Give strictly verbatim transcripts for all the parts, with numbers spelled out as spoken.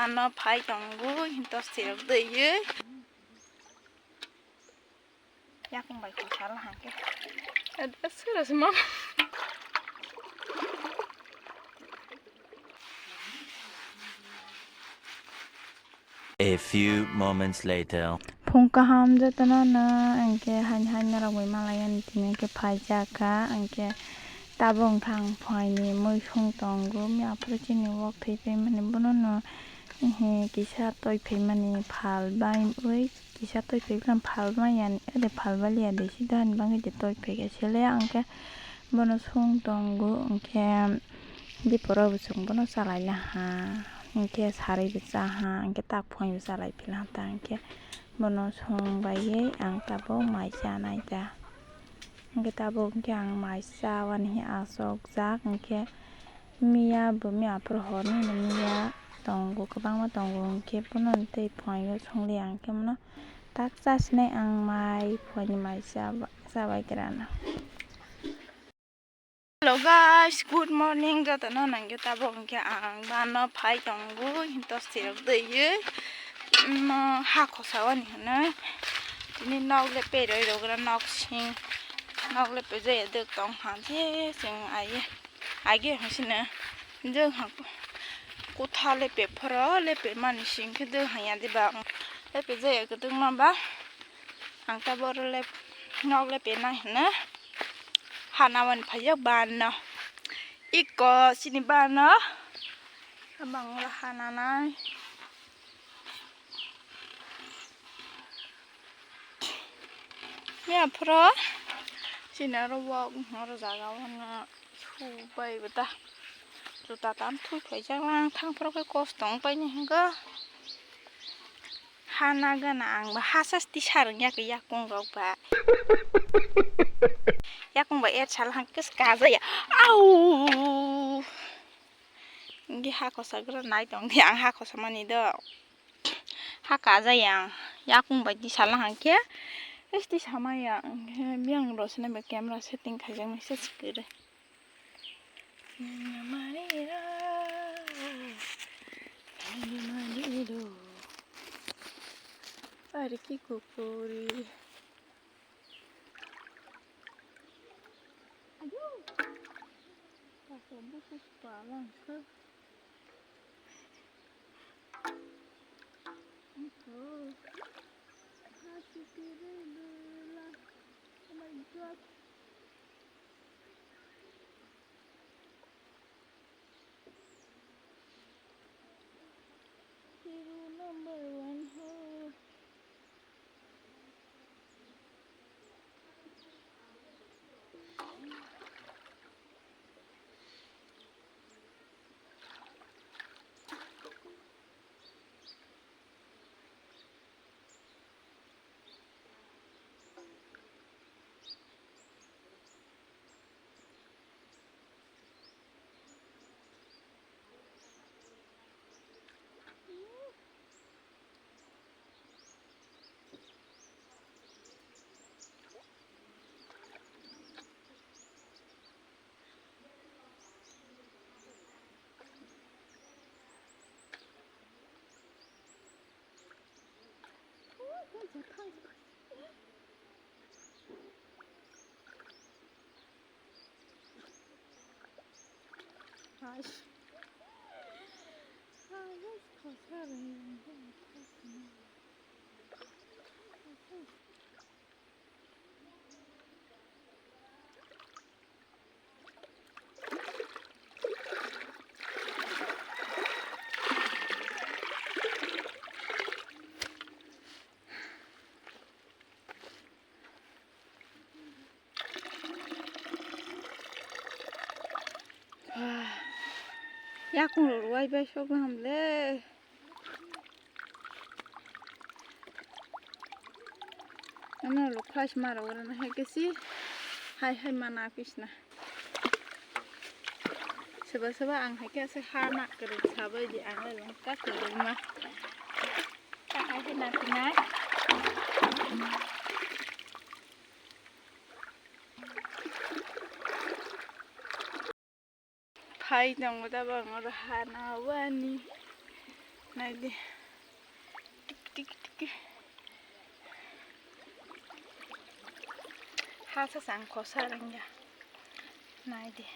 Ano phai tongo, hinto sirok deiye. Yakung bai kosal hake. Ada sura semua. A few moments later. Phung kaham jotono no, hwnkhe hain hain norok bai malai ani tini hwnkhe phai jakha, hwnkhe tabuk hwnkhe ang phaini mui sung tongo, miya phuru chini wok thwi paimani bono no, kisa toi phaimani phal bai ui. Kisa toi phai khe phal maya, ede phal baliya de, sida ni bagwi de toi phai khe sele ang khe bono sung tongo, hwnkhe diporo bo chwng bono chalai laha, hwnkhe sarwi bo cha ha, hwnkhe tak phai bo chalai phi laha ta, hwnkhe bono sung bai ang tabuk mai chanai ta, hwnkhe tabuk hwnkhe ang mai chawani asokjak, hwnkhe miya bo miya aphuru horni miya tongo, kwbangma tongo, hwnkhe bono tei phuaio songli ang khe bono tak chasinai ang mai phuaini mai chaba-, chabai kwrwna. Hello guys, good morning, jotono nangkhe tabuk hwnkhe ang bano phai tongo, hinto sirok deiye, mm, ha khosao ni hwnwi tini nok le peroi rwgra nok sing, nok le pejaya dwk tong ha je chwng aiye. Age hwnsino jwng ha kotha lepe phoro lepe mani sing khe dwng hanya diba lepe jaya kwdwng ma ba ang ta boro le nok lepe nai hwno hana mani phaiya bano iko sini bano abang hana nai. Ya phoro chini oro wok oro jaga o no subai bo ta juta tam thui phai jak lang thang phoro khe kosto wng pai ni hingo hana gana ang ba hasa tisa rwng ya khe yakung rok ba yakung ba et sal hang khe kaja ya au. Hwnkhe ha khosa gra nai tong di, ang ha khosa mani do. Ha kaja yang, yakung bai di sala hang khe, esti sama ya, hwnkhe biyang rw sene bai camera setting khaijak nai se sikiri. Ari ki kukuri. Ayo. Takla busu palang khe. Ito. Happy birthday, Bella. Oh my God. Hero number one ho. Yakung rok rwai bai sok kaham le. Ano lukha sima rok rwna hai khe si hai hai mana pisna. Soba soba ang hai khe se ha na kwrwng sabai di ang le lungka kwrwngma. Ta hai khe na twnai. Phai tongo tabang oro hana wani. Naidi. Tik, tik, tik. Ha sa sang khosa rengya. Naidi.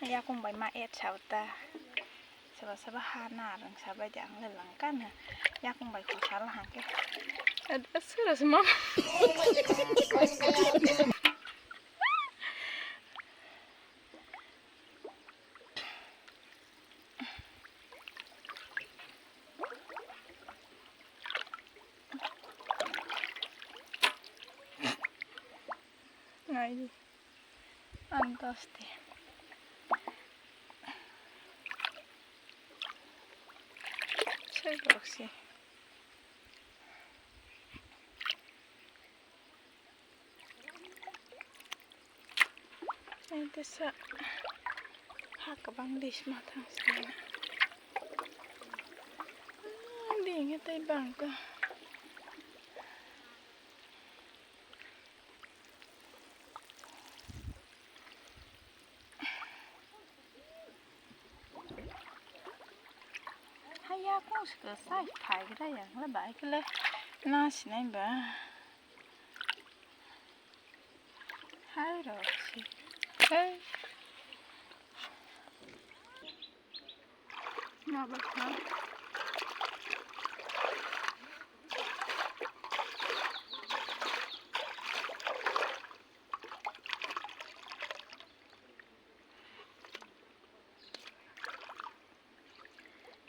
Yakung bai ma et sa ta. Saba saba ha na rang sabai de ang le lang kan. Yakung bai khosa la hangke. Ada sura semam. Ngai di. Ang tosti. Sir boksi. Tesa ha kwbang di sma thang sina. Di nge tei bang ko. Haya kung sika sai phai gra yang la bai kle na sinai ba. Hai ro si. Hey. Ma ba kha.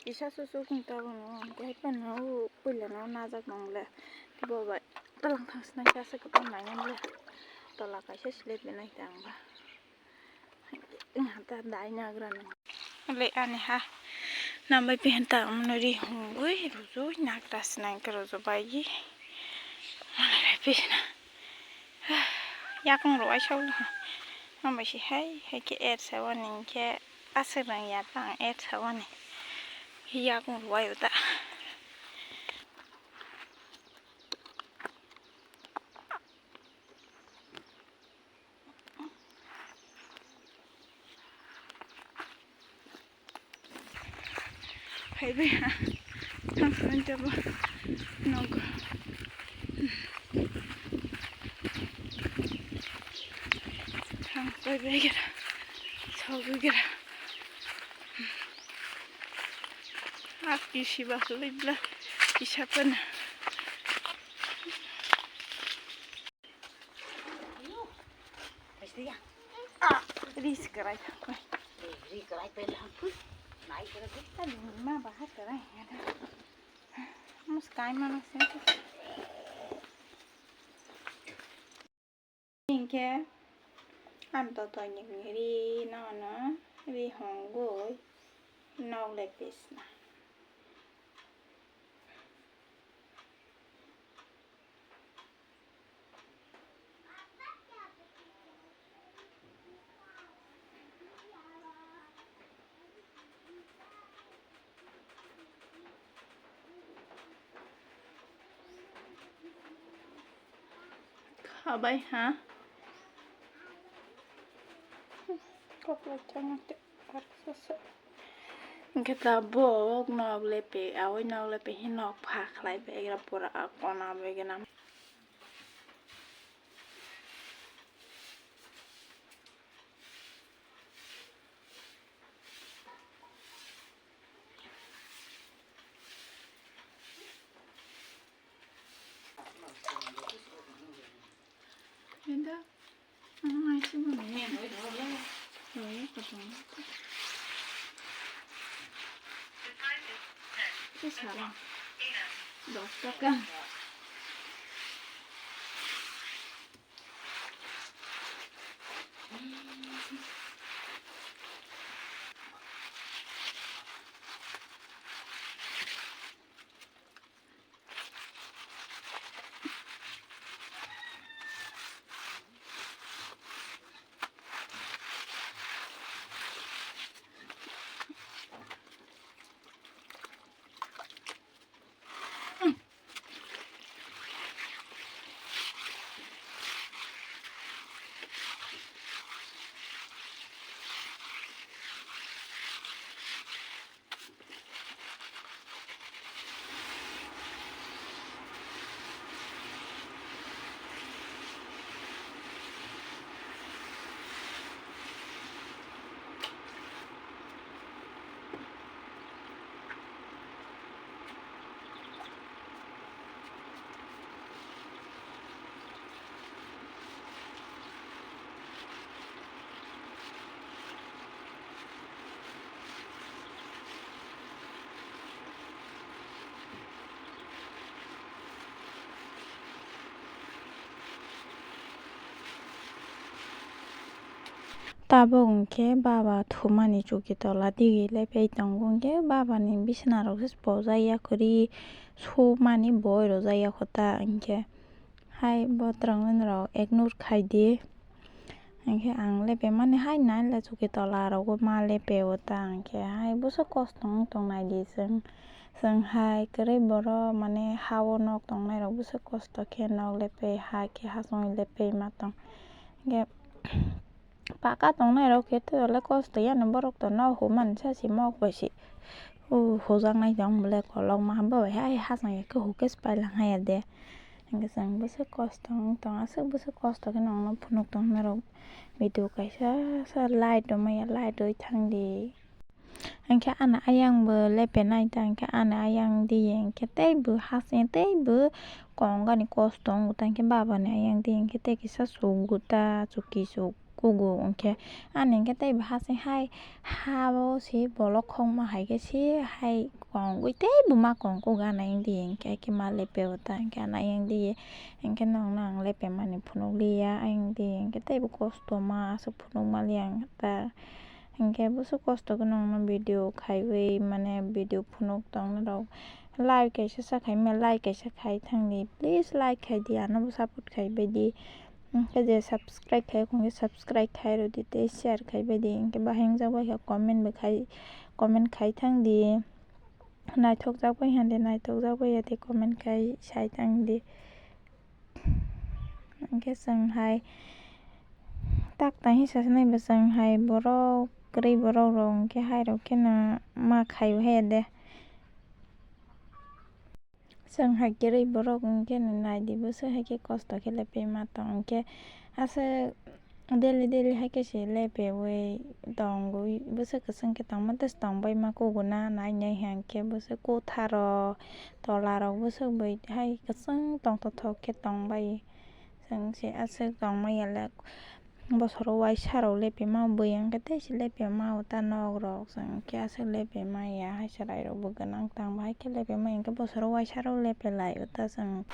Kisa susuk wng tabuk no, hwnkhe hai phano o puila no najak nang le, bo bai twlang thang sinai khe aswk kwbang nai nang le, tola kaisa slip nai tang ba, wngha ta dai nagra nang le ani ha nambai pihan ta amno ri hungwi rujui nagra sinai khe ruju bai. Yakung rwai sok nang bai si hai hai khe er sa wani khe. Aswk nang ya ta ang et sa wani. Yakung rwai uta. Hai bai ha. Thang sa jabo. Nogo. Thang pai bai gira. Sawi gira. Ak kisi ba hwlwi bla kisa phano. Ris kwrai thangkhe. Ri kwrai pai lang pui. Nai kwrai pai. Tani ma bahar kwrai. Mus kai mana se. Hinkhe ang totoni ri nono ri hongoi nok le pisna. Khabai ha. Kokla changte arsasa. Hingke tabok nok lepe, awai nok lepe hin nok pha khlai bai gra pura kona bai gana. Enda, ang ai si mo ne. Oi, kotong. Itu salah. Dos taka. Tabuk hwnkhe baba thumani chuki tola digi lepai tongo, hwnkhe babani bisna rok se bojak ya kwrwi sumani boi rwjak ya kho ta, hwnkhe hai bo twrwng nini rok ignore khai di. Hwnkhe ang lepe mani hai nai le chuki tola rogo ma lepe o ta, hwnkhe hai bwswk kosto wng tong nai di chwng, chwng hai kwrwi borok mane ha o nok tong nai rok bwswk kosto khe nok lepe ha khe ha songwi lepe ma tong. Hwnkhe paka tong nai rok khe to le kosto ya no borok to no hum mani sa si mok bai si. O hojak nai tong bole kolok ma bo bai hai ha song ya khe hukhe se pai lang hai ya de. Hwnkhe chwng bwswk kosto wng tong, aswk bwswk kosto khe nokno phunuk tong nai rok. Video kaisa sa light rw maya, light rwi thang di. Hwnkhe ani ayang bo lepe nai ta, hwnkhe ani ayang di hwnkhe tei bo hasing tei bo kong ani kosto wng ta, hwnkhe baba ni ayang di hwnkhe tei kisa suk gu ta, chuki suk kugo hwnkhe ani hwnkhe tei bo hasing hai ha o se bolok khokma hai khe se hai kongwi tei bo ma kong kugo ani ayang di hwnkhe, hwnkhe ma lepe o ta hwnkhe ani ayang di hwnkhe nokno ang lepe mani phunuk liya ayang di hwnkhe tei bo kosto ma aswk phunuk ma liya ang ta hwnkhe bwswk kosto khe nokno video khaiwi mane video phunuk tong norok like kaisa sa khai maya like kaisa khai thang di please like khai di ano bo support khai bai di. Hwnkhe je subscribe khai khwngkhe subscribe khai rw di tei share khai bai di, hwnkhe bahai wngjak bai kha comment bo khai, comment khai thang di, naithok jak bai hwnkhe naithok jak bai ya tei comment khai sai thang di. Hwnkhe chwng hai tak tang hisa se nai bo chwng hai borok kwrwi borok rok hwnkhe hai rok kheno ma khai o hai ya de. Chwng hai kwrwi borok hwnkhe nai di bwswk hai khe kosto khe lepe ma tong hwnkhe aswk daily daily hai khe se lepe wi tongwi bwswk kwchwng khe tongma tei se tong bai ma kugo na nai nai hwnkhe bwswk kwtharo tola rok bwswk bai hai kwchwng tongthothok khe tong bai. Chwng se aswk tong maya le bosoro waisa rok lepe ma bwya hwnkhe tei se lepe ma o ta nok rok chwng khe aswk lepe maya hai chwrai rok bo gwnang tang bo hai khe lepe maya hwnkhe bosoro waisa rok lepe lai o ta chwng.